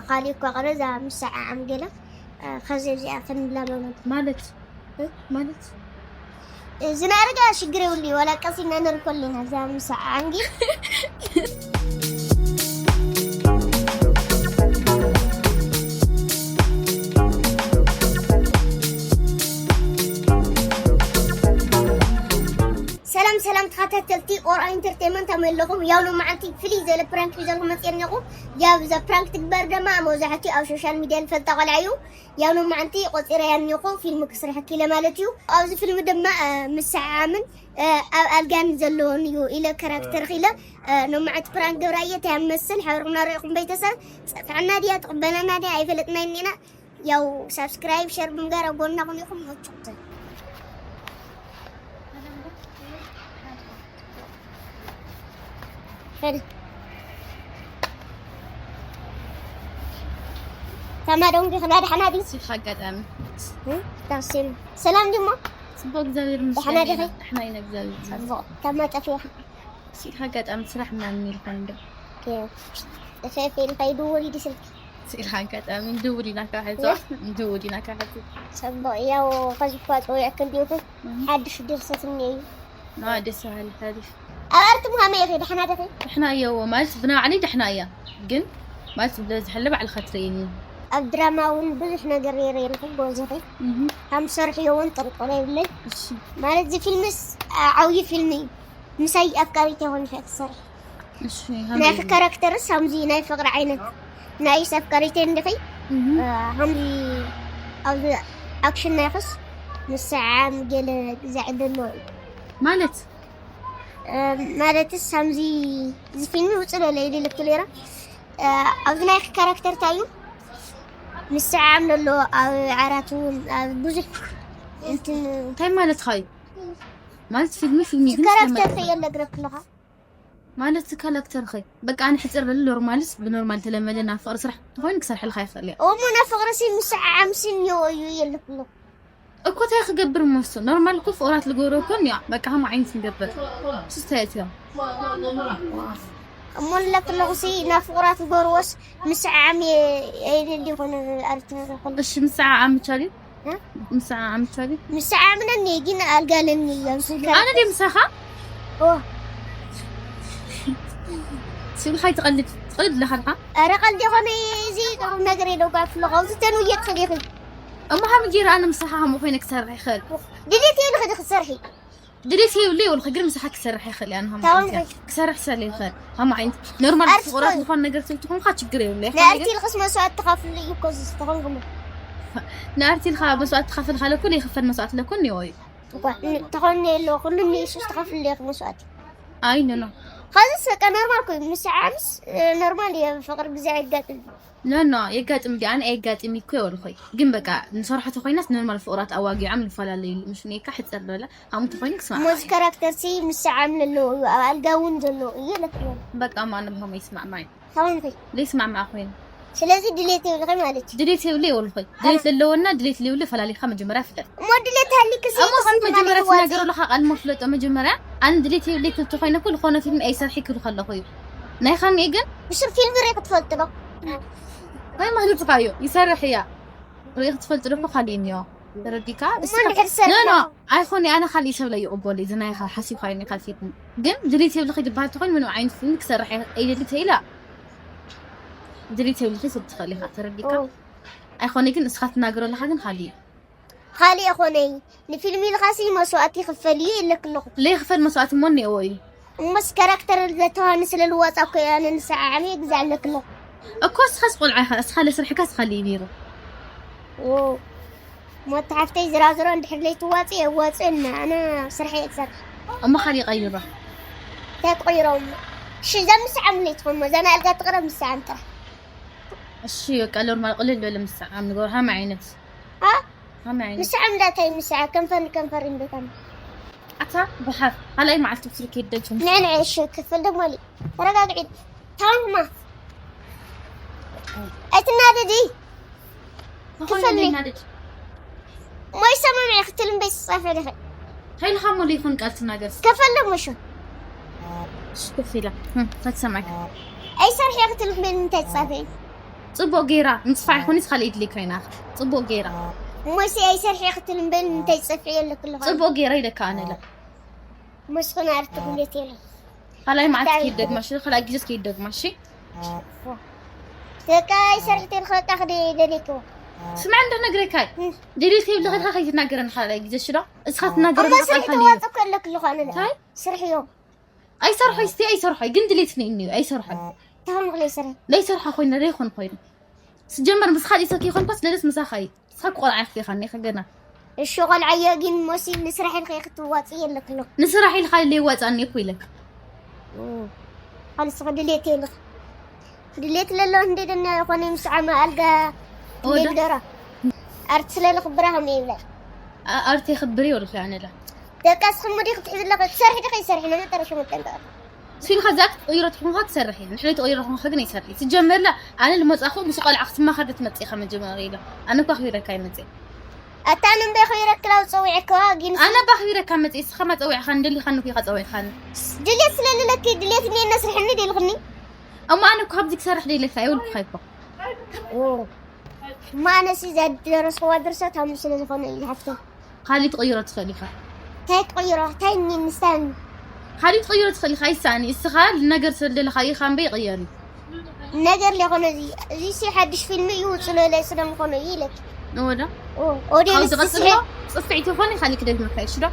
ካልእ እኳ ቀረ እዛ ምስዓዓም ገለ፣ እ፣ ከዚ እዚኣ ክንላመመት። ማለት እ? ማለት ዝናርጋ ሽግር የብሉ፣ ዋላ ቀስ ኢልና ነርኮልና እዛ ምስዓዓም ግን። ሰላም ሰላም ተኸታተልቲ ኦራ ኢንተርቴንመንት፣ ኣመለኹም ያው ሎማዓንቲ ፍልይ ዘለ ፕራንክ ሒዘልኩም መፅኤ ኣለኹ። ያው እዛ ፕራንክ ትግበር ድማ መብዛሕትኡ ኣብ ሶሻል ሚድያ ንፈልጣ ቆልዓ እዩ። ያው ሎማዓንቲ ቆፂረያ እኒኹ ፊልም ክስርሐኪ ኢለ ማለት እዩ። ኣብዚ ፊልም ድማ፣ እ፣ ምስዓዓምን፣ እ፣ ኣብ ኣልጋን ዘለዎን እዩ ኢለ ካራክተር ኺለ፣ እ፣ ሎማዓንቲ ፕራንክ ገብራ እየ። እንታይ መስል ሓበርኩምና ርኢኹም ቤተሰብ፣ ፀፍዐና ድያ ትቕበለና ድያ ኣይፈለጥናይን ኢና። ያው ሳብስክራይብ፣ ሸር ብምግባር ኣብ ጎንና ኩን ኢኹም። ወጭቁትን ተማዶም ዲኺ? ዳድሓና ድዩ? ሲልካ ኣጋጣሚ እ? ታሲም ሰላም ድሞ? ጽቡቅ እግዚኣብሔር ደሕና ዲኺ? ደሕና ኢና እግዚኣብሔር ይመስገን። ጽቡቅ። ተማጠፊ። ሲልካ ኣጋጣሚ ስራሕ ምናምን ኢልካ እንዶ ኦኬ። ጠፊኤ ኢልካ ይድውል ይዲ ስልክ። ሲልካ ኣጋጣሚ ድውል ኢና ካብ ሕዚ ድውል ኢና ካብ ሕዚ ጽቡቅ። ያው ከዚ እኳ ጽውዕክን ዲኹ ሓድሽ ድርሰት እኒኦ እዩ። ና ደስ በሃሊ ሓሪፍ ኣብ ኣርትም ከመይ ኢኺ? ደሕና ዲኺ? ደሕና እየዎ ማለት ብናባዕለይ ደሕና እያ ግን ማለት ብዝበዝሐ ባዕልኻ ትርእየኒ ኣብ ድራማ እውን ብዙሕ ነገር የርእየልኩም ጎበዝ ኢኺ። እህ ከም ትሰርሕዮ እውን ጥርጥር የብለይ። እሺ ማለት እዚ ፊልምስ ዓብዪ ፊልም እዩ። ምሳይ ኣፍቃሪት ይኾን ኢኺ ትሰርሒ። እሺ ናይ ካራክተርስ ከምዚ ናይ ፍቅሪ ዓይነት ናይ ኣፍቃሪት እንድኺ እህ ከምዚ ኣብዚ ኣክሽን ናይኽስ ምስዓም ገለ ዘዕደሎ እዩ። ማለት ማለትስ ከምዚ እዚ ፊልም ውፅእ ለለ ኢሉ ልክል ራ ኣብዚ ናይ ካራክተር እንታይ እዩ ምስዓም ዘሎ ኣብ ዓራት እውን ኣብ ብዙሕ እንትን እንታይ ማለትካ እዩ ማለት ፊልሚ ፊልሚ ግን ካራክተር ከየለ ግረክልኻ ማለት ካራክተር ኸይ በቃ ኣነ ሕፅር በለ ኖርማልስ ብኖርማል ተለመደ ናብ ፍቅሪ ስራሕ ተኾይኑ ክሰርሐልካ ይኽእል እየ እሞ ናይ ፍቅሪ ሲ ምስዓም ሲ እኒኦ እዩ የለክሎ እኮ እንታይ ክገብር መስሎ ኖርማል እኮ ፍቅራት ልገብሮ እኮ እኒኣ በቃ ከም ዓይነት ንገብር ስስተየት እዮም እሞ ለክለኹ ሲ ናብ ፍቅራት ገርዎስ ምስዓም የይደሊ ይኾነ ኣርት እሺ ምስዓዓም ይቻል እዩ ምስዓዓም ይቻል እዩ ምስዓምነኒ ግን ኣልጋለኒ እዮም ስልካ ኣነ ደ ምሳኻ ኦ ስብልካ ይትቐልድ ትቐልድ ኣለኻ ርሓ ኧረ ቀልዲ ይኾነ እዚ ጥሩ ነገር የለው ጋር ፍለኻ እዚ ተንውየት ከሊኺ እሞ ሃም ጌራ ኣነ ምሳኻ ሃም ኮይነ ክሰርሕ ይኽእል ድሌት የልኺ ዲ ክትሰርሒ ድሌት የብለ ይብልኺ ግን ምሳኻ ክሰርሕ ይኽእል እያ ንሃም ታውን ክሰርሕ ሰለ ይኽእል ሃም ዓይነት ኖርማል ኣርት ፍቕራት ኮይኑ። ዝኾነ ነገር ትልትኾንካ ችግር የብለ ንኣርቲ ኢልኽስ መስዋእት ትኸፍል እዩ እኮ ዝተኾንኩም ንኣርቲ ኢልካ መስዋእት ትኸፍል ካለኩ ዘይኽፈል መስዋእት ለኩን ይወዩ ተኾን የለ ኩሉ ንየሱስ ትኸፍል ኢኺ መስዋእት ኣይ ኖ ኖ ከዚ በቃ ኖርማል ኮይኑ ምስ ዓምስ ኖርማል እየ ፍቅሪ ብዛ ይጋጥም ኖ ኖ የጋጥም ዲ ኣነ ኣየጋጥም እኮ ይበልኹይ ግን በቃ ንሰርሖ ተኮይናስ ኖርማል ፍቅራት ኣዋጊዖም ንፈላለዩ ምሽ ኔካ ሕፅር በለ ኣሙ ተኮይኑ ክስማዕ ሞዚ ካራክተር ሲ ምስ ዓም ኣለዎ እዩ ኣብ ኣልጋ እውን ዘለዎ እዩ ለክዎ በቃ ማንም ሆም ይስማዕማይ ታወንኺ ዘይስማዕማዕ ኮይኑ ስለዚ ድሌት የብልኺ ማለት እዩ ድሌት የብለ ይበልኹይ ድሌት ዘለወና ድሌት ዘይብለ ፈላሊካ መጀመርያ ፍለጥ እሞ ድሌት ሃሊክሲ እሞ ሲ መጀመርያ ትናገር ኣለካ ቃል መፍለጦ መጀመርያ ኣነ ድሌት የብለይ ተኮይነ ኩሉ ኮነ ፊልም ኣይሰርሒ ክብልካ ኣለኹ እዩ ናይ ከሚኡ ግን ብስም ፊልም ርኢኺ ትፈልጢ ዶ ናይ ማለትካ እዩ ይሰርሕ እያ ርኢኺ ትፈልጢ ዶ እኮ ካሊእ እኒኦ ተረዲካ እሞ እንድሕር ዝሰርሕ ኖ ኣይኮነ ኣነ ካሊእ ሰብ ለይቕበሉ እዚ ናይ ሓሲብካ እዩ ካልፊት ግን ድሌት የብልኺ ዝበሃል ተኮይኑ ምንም ዓይነት ፊልም ክሰርሕ ኣይደሊ ተኢላ ድሌት የብልኺ ሰብ ትኽእል ኢኻ ተረዲካ ኣይኮነ ግን እስኻ ትናገሮ ኣለካ ግን ካሊእ እዩ ካልእ ኮነይ ንፊልም ኢልካሲ መስዋእቲ ይኽፈል እዩ ኢለክ ኣለኹ ለይኽፈል መስዋእቲ እሞ እኒአዎ እዩ እሞስ ካራክተር ለተዋኒ ስለ ልዋፃ እኮ እየ ኣነ ንሰዓዓሚ ግዛዕ ኣለክ ኣለኹ እኮ እስኻስ ቆልዓ ኢኻ እስኻ ለስርሕካ እስኻ ልዩ ነይሩ ሞታ ሓፍተይ ዝራዝሮ እንድሕር ለይትዋፂ የዋፅእና ኣነ ስርሐ እየ ዝሰርሕ እሞ ካሊእ ቀይሮ እንታይ ትቕይሮም ሽዛ ምስዓም ለይትኾን እዛ ናይ ኣልጋ ትቕረ ምስዓም ጥራሕ እሺ በቃ ሎርማል ቅልል በለ ምስዓም ንገሩ ሃም ዓይነት ኣ ሃም ዓይነት ምስዓም እንዳታይ ምስዓ ከንፈር ንከንፈር እንዴታም ኣታ ብሓር ካልኣይ መዓልቲ ብስልኪ ይደጅም ንዕንዐ እሺ ክፍል ደሞ ተረጋግዒ ታንማ ኣይትናደዲ ክፈልኒ ሞይ ሰማምዒ ክትልምበይ ትፃፈ ድኸ እንታይ ኢልካ እሞ ዘይኮን ቃል ትናገር ከፈለ ሞሹ ሽክፍ ኢላ ፈትሰማይ ኣይሰርሒ ክትልምበይ እንታይ ትፃፈ ጽቡቕ ጌራ ምጽፋዕ ይኹንስ ካልእ ይድልየካ ኢና። ጽቡቕ ጌራ። እሞሲ ኣይሰርሒ ክትል እምበል እንታይ ጸፍዒ ኣለክ ኣለኻ? ጽቡቕ ጌራ ኢለካ ኣነ ለ። መስኹን ኣርቲ ኩሌት የለ። ካልኣይ መዓልቲ ከይደግማ እሺ፣ ካልኣይ ግዜ ከይደግማ እሺ። ደቃ ኣይሰርሒ ተልኸጣ ክደ ደሌክዎ። ስምዕ እንደ ነግረካ። ደሊት ከይብልኻ ኢልካ ከይትናገረን ካልኣይ ግዜ እሺ ዶ? እስኻ ትናገረን እሞ ስርሒ ተቃልካ ነይሩ። ተዋጽእ ከለክ ኣለኻ ኣነ ለ። እንታይ? ስርሕዮ። ኣይሰርሖ እስቲ ኣይሰርሖ ግን ድሌት ነይ እኒዩ ኣይሰርሖ። ተኸምክለ ይሰርሒ። ለይሰርሖ ኮይነ ለይኮን ኮይኑ። ስጀመር ምስ ካልእ ሰብ ከይኮንኳስ ለለስ ምሳኻ እዩ። እስኻ ቆልዓ ኢኻ ኔኻ ገና። እሺ ቆልዓዮ ግን ሞሲ ንስራሕ ኢልካ ክትዋጽእ የለክሎ። ንስራሕ ኢልካ ለይዋጻኒ እኮ ኢለካ። ካልስ ድሌት የለክ። ድሌት ለሎ እንደ ደና ይኾነ ምስ ዓማ ኣልጋ ወደ- እንደ ደራ። ኣርት ስለ ልኽብራ ከም ይብለ። ኣ- ኣርቴ ክብር ይወልክ ያነላ። ደቃስ ክሙዲ ክትሕዝለክ ትሰርሒ ዲኺ ይሰርሒ ነው መጠረሽ መጠንቀቕ። ሲልካ ዛት ትቆይሮ ትኹንካ ትሰርሕ እያ። ንሕለ ትቆይሮ ትኹንካ ግን ይሰርሕ። ትጀመርላ ኣነ ልመጻኹ ምስ ቆልዓ ክትማኸር ትመጽኢኻ መጀመርያ ኢለ። ኣነ እኮ ኣኽቢረካ ይመጽእ። ኣታ ኣነ እምበይ ኸይረክላው ጸዊዕከዋ ግን ኣነ ባኽቢረካ መጽእ ስኻ ማጸዊዕኻ እንደሊኻ ንኩ ኢኻ ጸዊዕኻኒ። ድሌት ስለ ልለኪ ድሌት እኔ ነስርሕኒ ደልኽኒ። እሞ ኣነ እኮ ኣብዚ ክሰርሕ ደይለካ ይውልኩ ኻይኮ። ማነሲ ዘደረስዋ ድርሰት ኣሙ ስለ ዝኾነ እዩ ዝሓፍቶ። ካልእ ትቕይሮ ትኽእል ኢኻ። እንታይ ትቕይሮ እንታይ እኒ ንስታን ካልእ ትቕይሮ ትኽእል ኢኻ። ኣይሳኒ እስኻ ነገር ስለ ደለኻ ኢኻ እምበይ ይቕየር እዩ። ነገር ሊኾነ እዚ እዚ ሲ ሓድሽ ፊልም እዩ ውፅሎ ኢለ ስለ ምኾነ እዩ ኢለኪ። ወዳ ኦዴ ካብ ዝቐጽሎ ጽፍዒት ይኾነ ካልእ ክደግመካ እሺ ዶ?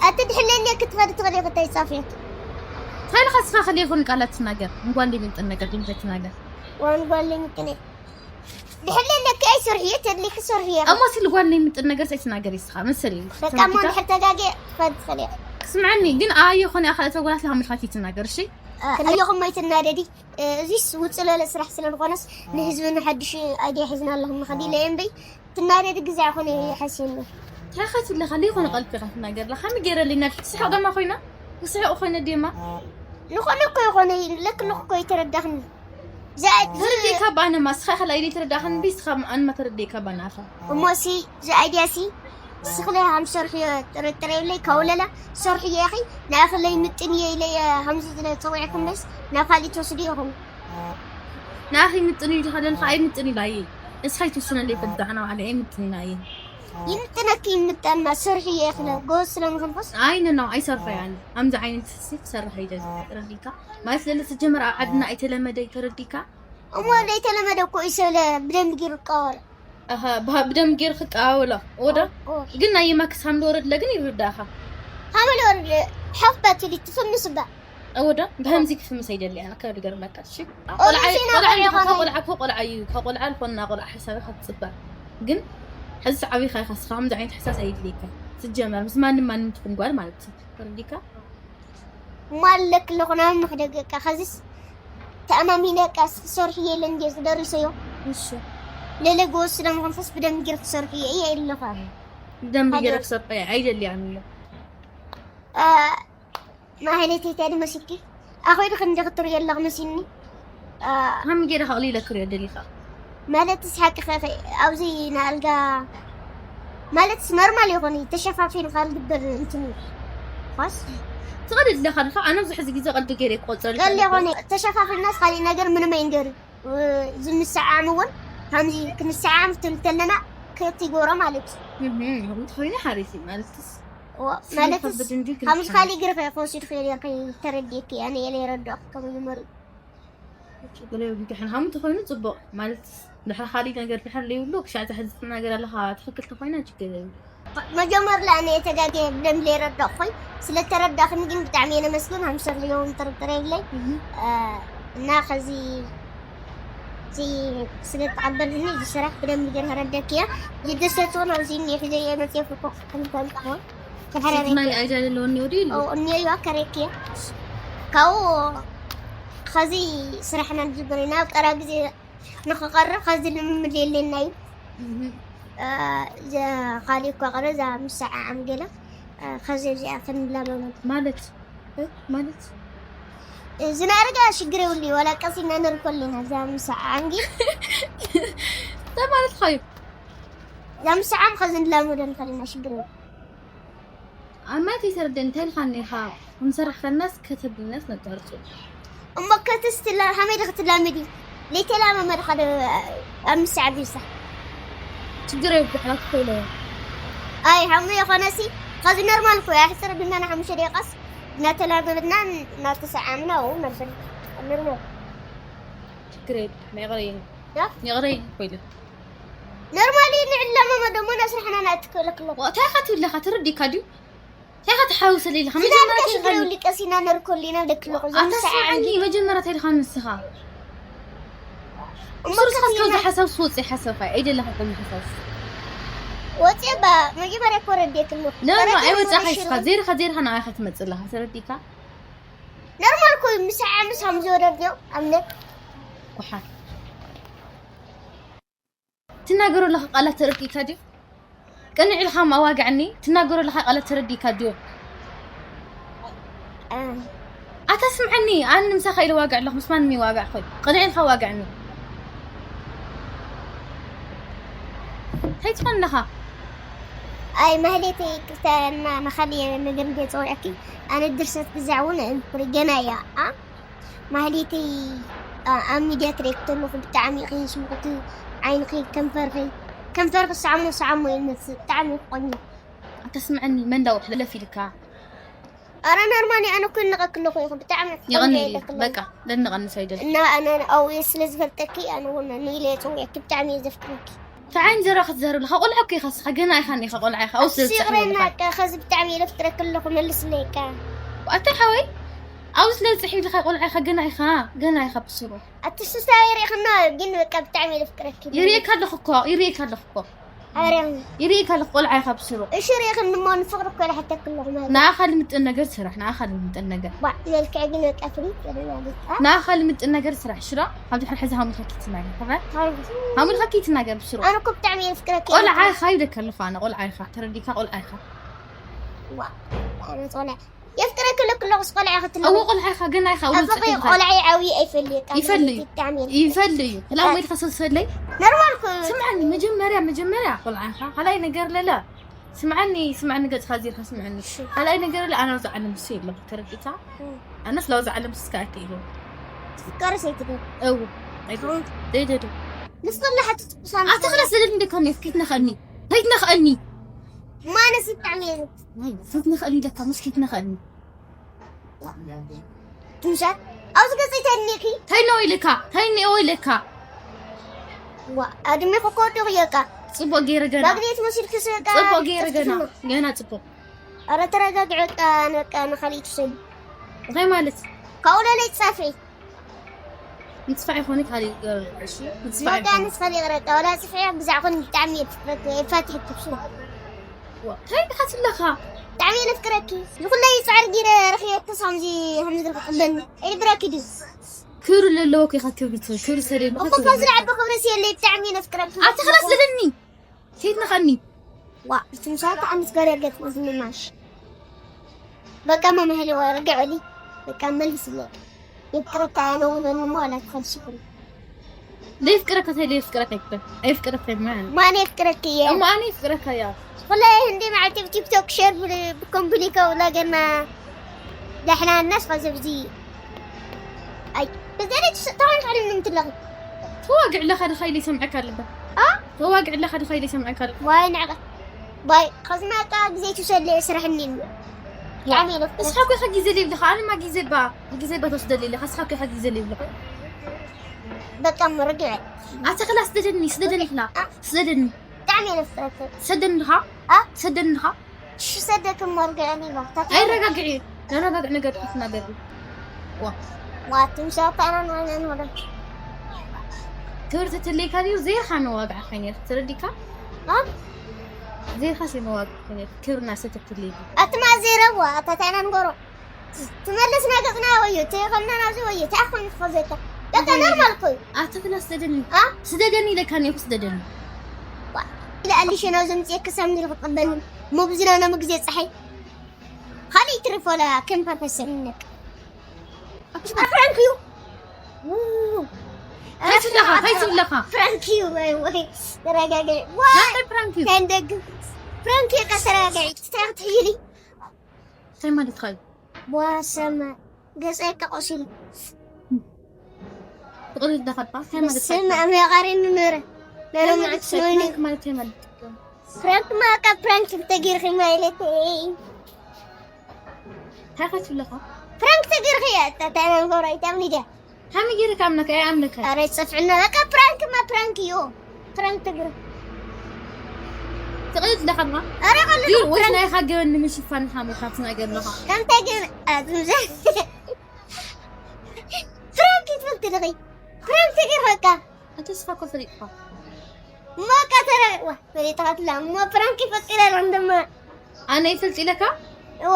ኣቲ ድሕለኒ ክትኸዲ ትኽእል ኢኺ እንታይ ጻፍዮ። ታይልኻ ስኻ ከለ ይኹን ቃላት ትናገር እንኳን ዲምጥን ነገር ድምተ ትናገር። ዋን ጓል ምጥነ ድሕለኒ ከይ ሰርሕየ ተድሊክ ሰርሕየ። እሞ ስል ጓል ይምጥን ነገር ሳይትናገር ይስኻ መሰል እዩ። በቃ ሞ ድሕር ተጋጌ ትኸዲ ትኽእል ኢኺ። ስምዓኒ ግን ኣየ ኾነ ኣኻለ ተጓላት ለሃምልካ ትናገር እሺ። ከየኹም ኣይትናደዲ። እዚስ ውፅእ ለለ ስራሕ ስለ ዝኾነስ ንህዝቢ ንሓድሽ ኣይድያ ሒዝና ኣለኹም ንኸዲ ኢለ እምበይ ትናደዲ ግዜ ኣይኮነ ይሓስየኒ። ታኸት ለኻ ለይኾነ ቀልቢ ኢኻ ትናገር ለኻ ምገረልኝ ናብ ስሕቕ ደማ ኮይና ስሕቕ ኮይነ ደማ ዝኾነ እኮ ይኾነ ለክልኽ እኮ ይተረዳኽኒ። ተረዲእካ ባነ ማስኻ ኸላ ኢለ ተረዳኽን ቢስ ኻ ኣንማ ተረዲእካ ባናኻ። እሞሲ ዝኣይድያሲ ስኽለ ሃም ሰርሕዮ ጥርጥር የብለይ ካውለላ ሰርሕዮ ኢኺ። ንኣኽለይ ምጥን እየ ኢለ እየ ሃምዚ ዝለ ፀዊዕኩም በስ ናብ ካሊእ ትወስዱ ኢኹም። ንኣኺ ምጥን እዩ ዝኸደልካ ኣይምጥን ኢላ እየ። እስኻ ይትውስነለይ ፈልጣ ኣና ባዕለ ኣይምጥን ኢላ እየ። ይምጥነኪ ይምጠና ሰርሕዮ ኢኽለ ጎበዝ ስለምኽንኩስ ኣይ ነናው ኣይሰርሖ ያለ ኣምዚ ዓይነት ስሲ ክሰርሕ ኣይደል። ተረዲካ ማለት ለለ ስጀመር ኣብ ዓድና ኣይተለመደ ተረዲካ። እሞ ዘይተለመደ እኮ እዩ ሰለ ብደንብ ጊሩ ቀወር ኣሃ ብደም ጌር ክቃወሎ ወደ ግን ናይ ማክስ ሃምለ ወረድ ለግን ይርዳኻ። ሃምለ ወረድ ሐፍበት ልትፍምስ ባ ወደ ብሀምዚ ክፍምስ ኣይደሊ ኣነ ከብገር መጣ እሺ። ኦዲንስ ኢና ቆልዓ ቆልዓ ቆልዓ እዩ። ከቆልዓ ልኾንና ቆልዓ ሓሳብ ክትጽበር ግን ሕዚ ዓብኻ ኢኻ ስኻ ከምዚ ዓይነት ሕሳስ ኣይድልይካ። ስጀመር ምስ ማንም ማንም ትኹን ጓል ማለት እዩ። ተረዲካ ማለክ ለኾና ምሕደገካ ከዚስ ተኣማሚነካ ክሰርሕ የለ እንዴ ዝደርሰዮ እሺ ለለ ጎስ ስለምኾንፈስ ብደም ጊር ክሰርሕ እየ እየ ኣለኻ ደም ብጌረ ክሰርሕ እየ ኣይደልያን እየ። ማህሌት ተዲ መሲኪ ኣኾይ ድክ እንደ ክትር የለኽ መሲኒ ከም ጌረ ከቕሊ ኢለ ክሪኦ ደሊኻ ማለት ስሓቂ ኸኸ ኣብዚ ንኣልጋ ማለት ኖርማል ይኾን ተሸፋፊን ካልግበር እንትን ኳስ ትቐልድ ኣለኻ ድኻ ኣነ ብዙሕ ግዜ ቀልዲ ገይረ ክቆፅረል ቀል ይኾነ ተሸፋፊናስ ካሊእ ነገር ምንም ኣይንገር ዝምሰዓም እውን ከምዚ ክንሰዓም ትንተለና ከቲ ጎሮ ማለት እዩ ኮይኑ ሓሪፍ እዩ ማለትስ ማለት ከምዚ ካሊእ ግርፈ ክወስድ ክእል ከይተረድየኪ ኣነ የለ ይረዳእኩ ከም ዝመርእ ችግር የብልካን ሃሙ ተኾይኑ ጽቡቕ ማለት ድሕሪ ካልእ ነገር ድሕር ዘይብሉ ክሻዕ ተሕዝቲ ነገር ኣለኻ ትኽክል ተኾይና ችግር የብሉ መጀመር ለኣነ የተጋገየ ብደንብ ለይረዳእኩ ኮይኑ ስለተረዳኽኒ ግን ብጣዕሚ የነመስግን ሃምሰር ዝገውን ጥርጥር የብለይ እና ከዚ እዚ ስለተቐበልኒ እዚ ስራሕ ብደንብ ገይረ ረደክያ ዝደሰትውን ኣብዚ እኒኦ ሒዘ የመፅየ ፍኮ ከምፈልጣ ሆን ናይ ኣይዳ ዘለወኒ ወዲ ኢሉ እኒዮ ከረክየ ካብኡ ከዚ ስራሕና ንዝገረ ናብ ቀራ ግዜ ንክቐርብ ከዚ ልምምድ የለና እዩ ካልእ እኳ ቀረ እዛ ምሰዓዓም ገለ ከዚ እዚኣ ክንብላ ማለት ማለት ማለት ዝናርጋ ሽግር የብሉ እዩ ዋላ ቀሲና ንርከል ኢና እዛ ምሰዓዓም ግን እንታይ ማለት ኻዩ እዛ ምሰዓም ከዚ ንላመዶ ንኸል ኢና ሽግር የብሉ ኣማት ይተርደ እንታይ ኢልካ እኒኻ ክንሰርሕ ከናስ ከተብልናስ ነጣርጹ እሞ ከትስ ትላ ሃመይ ዲኽ ትላመዲ ለይተላመመ ድኻ ዶ ኣብ ምሳዕ ቢሳ? ችግር የብዝሕ፣ ክፈይለ። ኣይ፣ ሓሙ የኾነሲ፣ ኸዚ ኖርማል እኮ እያ። ሕጽር ብና ንሓሙሽተ ደቂቃስ እናተላመድና እናተሰዓምና፣ ው ነበር። ኖርማል። ችግር የብዝሕ፣ ይቕረ ይቕረ። ያ? ይቕረ ይቕረ። ኖርማሊ ንዕለመመ ደሞ ናብ ስራሕና ናእትክእለክሎ። እንታይ ኢኻ ትብል ኣለኻ? ተረዲእካ ድዩ? እንታይ ኢኻ ትሓውሰለይ ኣለኻ? ዝናብ መጀመርያ ከሽግረው ከይድኻ ሊቀሲና ነርኮሊና ደክሎ። ኣታ ስምዓኒ፣ መጀመርያ እንታይ ኢልካ ንስኻ? እሞ ሱር እስኻ ከፊልና ካብዚ ሓሳብ ስወፂ ሓሳብ ኣይ፣ ኣይደለኻ ከምዚ ሓሳብ። ወፂ ባ፣ መጀመርያ እኮ ረድኤትሞ። ኖ፣ ኖ፣ ተረዲእሞ ኣይወፃኻ ነሽሩ። እስኻ። ዜርኻ፣ ዜርኻ ንዓኻ ትመፅእ ኣለኻ። ተረዲእካ? ኖርማል እኮ እዩ። ምሳዕ ምሳም ዝወደድ ነው። ኣምነ። ጓሓፍ። ትናገሮ ኣለኻ ቃላት ተረዲእካ ድዩ? ቅንዕ ኢልካ ኣዋግዕኒ። ትናገሮ ኣለኻ ቃላት ተረዲእካ ድዩ? እ። ኣታ ስምዓኒ፣ ኣነ ምሳኻ ኢለ ዋግዕ ኣለኹ፣ ምስ ማንም ይዋግዕ ኾይ። ቅንዕ ኢልካ ዋግዕኒ። እንታይ ትኾን ኣለኻ? ኣይ፣ ማህሌተይ፣ ይቅርታ፣ እና መኻሊ ነገር እንደ ጸውዐኪ፣ ኣነ ድርሰት ግዛዕ እውን እንፍሪ ገና እያ፣ ኣ? ማህሌተይ፣ ኣ-፣ ኣብ ሚድያ ትሪኢ ከለኹ ብጣዕሚ ኢኺ ስምዕቲ፣ ዓይንኺ፣ ከንፈርኺ፣ ከንፈርኺ ሰዓሞ ሰዓሞ ይመስል፣ ብጣዕሚ ቆንጆ። ኣታ ስምዐኒ፣ መን ዳው ሕለፍ ኢልካ? ኣረ ኖርማል፣ ኣነ እኮ ይንቀክ ኣለኹ ኢኹ፣ ብጣዕሚ ይቐኒ፣ ቆንጆ ኢለ ክለኒ። በቃ፣ ለንቐንስ ኣይደል። እና ኣነ ኣብኡ ስለ ዝፈልጠኪ፣ ኣነ እውን ንኢለ እየ ጸዊዐኪ፣ ብጣዕሚ እየ ዘፍቅረኪ። እንታይ ዓይነት ዘረባ ክትዛረብ ኣለኻ? ቆልዓ እኮ ኢኻ እስኻ፣ ገና ኢኻ እኒኻ፣ ቆልዓ ኢኻ፣ ኣብኡ ስለ እሱ ዝጸሓየ ይቕረና፣ ኣለኻ። በቃ፣ ኸዚ ብጣዕሚ እየ ዘፍቅረኪ ኣለኹ፣ መልስለይ፣ በቃ። ኣታ ሓወይ፣ ኣብኡ ስለ ዝጸሓየ ኣለኻ፣ ቆልዓ ኢኻ፣ ገና ኢኻ፣ ገና ኢኻ ብስሩ። ኣቲ ሱሳ ይሪእኽና፣ ግን በቃ ብጣዕሚ እየ ዘፍቅረኪ። ይሪእካ ኣለኹ እኮ፣ ይሪእካ ኣለኹ እኮ። ኣረ። ይሪእካ ኣለኹ፣ ቆልዓ ኢኻ ብስሩ። እሺ፣ ሪእኽኒ እሞ ንፍቕሪ እኮ ኢለ ሕተኪ ኣለኹ ማለት። ንኣኻ ልምጥን ነገር ስራሕ፣ ንኣኻ ልምጥን ነገር። ዋ፣ መልክዕ ግን በቃ ፍልጥ ይብል ማለት፣ ኣ? ንኣኻ ልምጥን ነገር ስራሕ፣ ሽራ? ካብ ድሕሪ ሕዚ ሃሙልካ ኪትናገር፣ ከመ? ሃሙልካ። ሃሙልካ ኪትናገር ብስሩ። ኣነ እኮ ብጣዕሚ እየ ዘፍቅረኪ። ቆልዓ ኢኻ ይብለካ ኣለኹ ኣነ፣ ቆልዓ ኢኻ። ተረዲእካ፣ ቆልዓ ኢኻ። ዋ፣ ኣነ ቆልዓ። የፍቅረኪ ኣለኩ ኣለኹስ ቆልዓ ክትብለኒ። እወ፣ ቆልዓ ኢኻ፣ ገና ኢኻ፣ እወ፣ ኣፈቂ ጽሒፍካ። ቆልዓ ዓብዪ ኣይፈልየካ፣ ይፈልዩ። ይፈልዩ። ይፈልዩ። ላም ወይ ተኸሰሰለይ? ኖርማል እኮ። ስምዓኒ፣ መጀመርያ፣ መጀመርያ ቆልዓ ኢኻ። ካልኣይ ነገር ለለ። ስምዓኒ፣ ስምዓኒ፣ ገጽኻ ዚርካ ስምዓኒ። እሺ። ካልኣይ ነገር ለለ፣ ኣነ ኣብዚ ዓለም እሱ የለኹ፣ ተረዲእካ? እም። ኣነስ ላውዚ ዓለም ስካ ኣትኢሉ። ትፍቀሪ ሰይትዶ? እው። ኣይኮ። እም። ዘይደዶ። ንስኹም ለሓቲ ትኩሳን ኣቲ ክላስ ዘደል እንደካ ነው፣ ከይትነኸኒ። ከይትነኸኒ። ማነስ ብጣዕሚ እየ። ናይ፣ ከይትነኸኒ ደካ፣ ምስ ከይትነኸኒ። ትምሻ፣ ኣብዚ ገጽ ተኒኺ። ተይነው ኢልካ፣ ተይነው ኢልካ። ዋ፣ ኣድሚኹ እኮ ወዲቑ እየካ። ጽቡቕ ገይረ ገና። ማግኔት መሲልክስ በቃ ጽቡቕ ገይረ ገና። ተፍትፍና። ገና ጽቡቕ። ኣረ ተረጋግዒ በቃ፣ በቃ ንኻልእ ትሰሊ። እንታይ ማለት? ካብኡ ለለይ ትጻፍዒ። ምጽፋዕ ይኾን ካልእ፣ እሺ፣ ምጽፋዕ በቃ ይኾን። ንስኻ ይቕረታ፣ ወላ ጽፍዒ ብዛዕባ ብጣዕሚ እየ ትፈት-፣ እየ ፋትሕ ትብሱ። ዋ፣ እንታይ ኢኻ ትብለኻ? ብጣዕሚ እየ ዘፍቅረኪ። ንኹለይ ጻዕሪ ገይረ ረኺበ ክሳብ ከምዚ፣ ከምዚ ክቕበልኒ። ኣይደብረኪ ድዩ? ክብሪ ለለዎ እኮ ኢኻ ክብሪ ት-፣ ክብሪ ሰደድ እኮ እኮ ክብሪ ካብዚ ለለዎ። ዝዓቢ ክብሪ የለይ፣ ብጣዕሚ እየ ዘፍቅረኪ። ኣቲ ክላስ ዘለኒ። ከይትነኸኒ። ዋ፣ እትምሻ ብጣዕሚ ዝገርም ገጽ ዝምማሽ። በቃ መምሀሊ ወርገ ዕሊ። በቃ መልስለይ። የፍቅረካ ያለው ወገን እሞ አላትፈልስኩም። ለይፍቅረካ ተይ ለይፍቅረካ ይክፈል። ኣይፍቅረካ ይማን። ማን የፍቅረክ እየ? እሞ ኣነ ይፍቅረካ እያ። ወላሂ እንዲ መዓልቲ ብቲክቶክ ሼር ብል-፣ ብኮምፕሊከው ላገና ዳሕና እናስ ኸዚ ብዚ። ኣይ፣ ብዘለች ተዋንካልን እንትለኹ። ተዋግዕ ለኻ ድኻ ኢለ ይሰምዐካ ኣለበት። ኣ? ተዋግዕ ለኻ ድኻ ኢለ ይሰምዐካ ኣለበት። ዋይ ንዕቐ። ባይ፣ ኸዚ ናቃ ግዜ ትውሰድ ስራሕኒ። ያኔ ነው። እስኻ እኮ ኢኻ ግዜ ዘይብልኻ፣ ኣነ ማ ግዜ ባ፣ ግዜ ባ ትወስደለይ ኢኻ፣ እስኻ እኮ ኢኻ ግዜ ዘይብልኻ። በቃ መርድዕ። ኣቲ ክላ ስደደኒ፣ ስደደኒ ክላ፣ ኣ? ስደደኒ። ብጣዕሚ እየ ዘፍቅረካ። ሰደኒ ድኻ? ኣ? ሰደኒ ድኻ? ሽሰደክም መርገኒ ነው። ኣይረጋግዒ። ዘረጋግዒ ነገር ክትናገሪ። ዋ። ዋ፣ ትምሻ ታና ነው ነው ነው። ክብሪ ተትልይካ ድዩ? ዘይርኻ ነው ዋግዓ ኸይነ ተረዲካ? ኣ? ዘይርኻ ሲ ነው ዋግዓ ኸይነ ክብርና ሰተትልይ። ኣትማ ዘይረዋ፣ ኣታታና ንጎሮ። ትመልስ ነገጽና ወዮ፣ ተይኸልና ናብዚ ወዮ፣ ተይኾን ይፈዘካ። በቃ ኖርማል እኮ እዩ። ኣቲ ክላ ስደደኒ። ኣ? ስደደኒ ኢለካ እኔ እኮ ስደደኒ። ዋ፣ ኢለ ኣሊሽ ነው ዝምጽእ ክሳብ እንዲል ክቀበል። ሞብዚ ነው ነው ግዜ ጸሓይ። ካልእ ይትርፍ ወላ ከም ፐርሰን ነቅ። ፕራንክ እዩ። ው። እንታይ ትብለኻ? እንታይ ትብለኻ? ፕራንክ እዩ ወይ፣ ወይ። ተረጋጋይ። ዋይ። እንታይ ፕራንክ እዩ? ከንደግ-፣ ፕራንክ እዩ፣ ተረጋጋይ። ትተረጋጋይ። እንታይ ማለት ኸ? ዋሰመ ገጸይ ተቆሲሉ። ቁሪ ደኸባ እንታይ ማለት እዩ? ስም ኣመቃሪኒ ነረ ነረ እንታይ ማለት ማዕስ እዩ? ወይኒ ፕራንክ ማለት እንታይ ማለት እዩ? ፍራንክ ማካ ፍራንክ ተጊርኺ ማይለተይ እንታይ ከትብለኻ? ፍራንክ ተጊርኺ እያ እታ እንታይ መንጎሮ ኣይታምኒ ድያ ሃሚ ጌርካ ኣምነካ ኣይ ኣምነካ ኣረ ጽፍዕና በቃ ፍራንክ ማ ፍራንክ እዩ ፍራንክ ተጊር ትቕልድ ደኸባ ኣረ ከሉ ግን ወይ ናይ ሓገበኒ ምሽፋን ሓመ ካብቲ ነገር ኣለኻ ከምታ ግን ኣዝምዘ ፍራንክ ትፈልጥ ድኺ ፍራንክ ተጊር በቃ ተስፋ እኮ ፈሊጥካ እሞ በቃ ተረ ዋ ፈሊጥካ ትላ እሞ ፍራንክ ይፈጥር ያለን ድማ ኣነ ይፈልጥ ኢለካ እዎ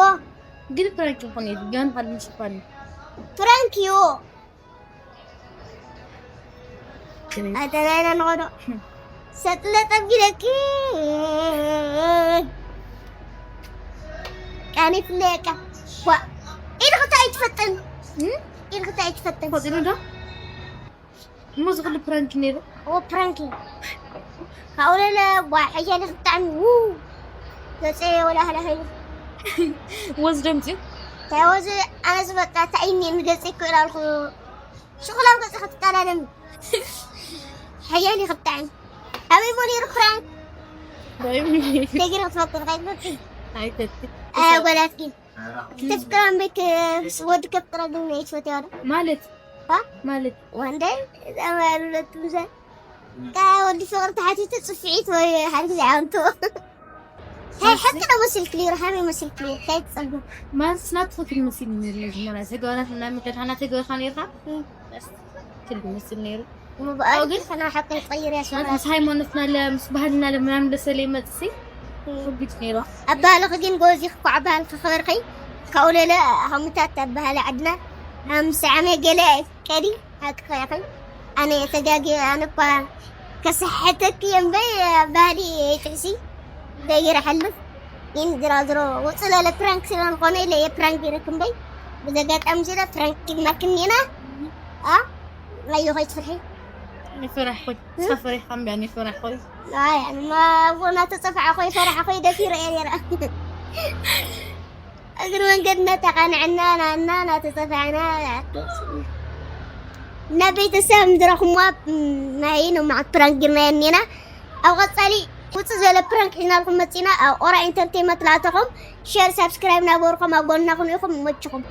ግን ፕራንክ ይኾን እዩ ግን ሃል ምሽፋን እዩ ፍራንክ እዩ ኣተናይና ንኸዶ ሰጥለ ጠጊለኪ ቃኒ ፍለየካ ዋ ኢልክታ ኣይትፈጥን ኢልክታ ኣይትፈጥን ፈጢሩ ዶ እሞ ዝኽሉ ፕራንክ ነይሩ ኦ ፕራንክ ካብኡ ለለ ዋ ሓያለ ክጣዕሚ ው ገፀ ወላ ሃላ ሃይሉ ወዝ ደምፂ እንታይ ወዚ ኣነ ዝበቃ እንታይ እኒ ንገፀ ይኮ ኢላልኩ ሽቕላም ገፀ ክትቃላለም ሓያለ ክጣዕሚ ኣበይ ሞ ነይሩ ፕራንክ ደጊረ ክትፈክር ከይትመፅእ ኣይተቲ ኣያ ጓላት ግን ተፍቅራ እምበይ ወዲ ከፍቅራ ግን ናይ ትፈትያ ዶ ማለት ባ ማለት ወንደይ እዛ ማያሉለት ምሰ ካ ወዲ ፍቅሪ ተሓቲቱ ፅፍዒት ወይ ሓደ ግዜ ዓንቱ ሓቂ ዶ መሲልክ ነይሩ ሃመይ መሲልክ ነይሩ እንታይ ትፀልም ማለት ናትኺ ክትመስል ነይሩ መጀመርያ ተገባራት እና ምደድሓና ተገበርካ ነይርካ ክል መስል ነይሩ ምብኣሉ ግን ከና ሓቂ ትቐይር እያ ሸራ ምስ ሃይማኖትና ለ ምስ ባህልና ለ ምናምን ደሰለ ይመፅሲ ከቢድ ነይሩ ኣባህልኺ ግን ጎዚ ክኳዕ ባህልኺ ክበርኸይ ካብኡ ለለ ሃሙታት ኣባህሊ ዓድና ሃምሳ ዓመት ገለ ከዲ ሓቂ ከያኸይ ኣነ ተጋጊ ኣነ እኳ ከሰሐተኪ እምበይ ባህሊ ይጥዕሲ ዘይረ ሓልፍ ግን ዝራዝሮ ውፅእ ለለ ፕራንክ ስለዝኾነ ኢለ እየ ፕራንክ ይረክ እምበይ ብዘጋጣሚ ዝለ ፕራንክ ይግመርክኒ ኢና ኣ ኣዮ ከይትፍርሒ ይፈራሕኹይ ፈሪሕካ እምበያ ይፈራሕኹይ ኣይ ኣንማ ኣቦና ተፀፍዓ ኮይ ፈራሓ ኮይ ደፊረ እየ ነይረ እግሪ መንገድና ተቃንዐና ናና ናተፀፍዐና እና ቤተሰብ ምድረኹምዋ ናይ ሎማዓት ፕራንክ ጌርናዮ እኒና ኣብ ቀፃሊ ውፅእ ዝበለ ፕራንክ ሒዝናልኩም መፂና ኣብ ኦራ ኢንተርቴንመንት ላተኹም ሸር ሳብስክራይብ ናበርኩም ኣብ ጎንና ኩን ኢኹም ይመችኹም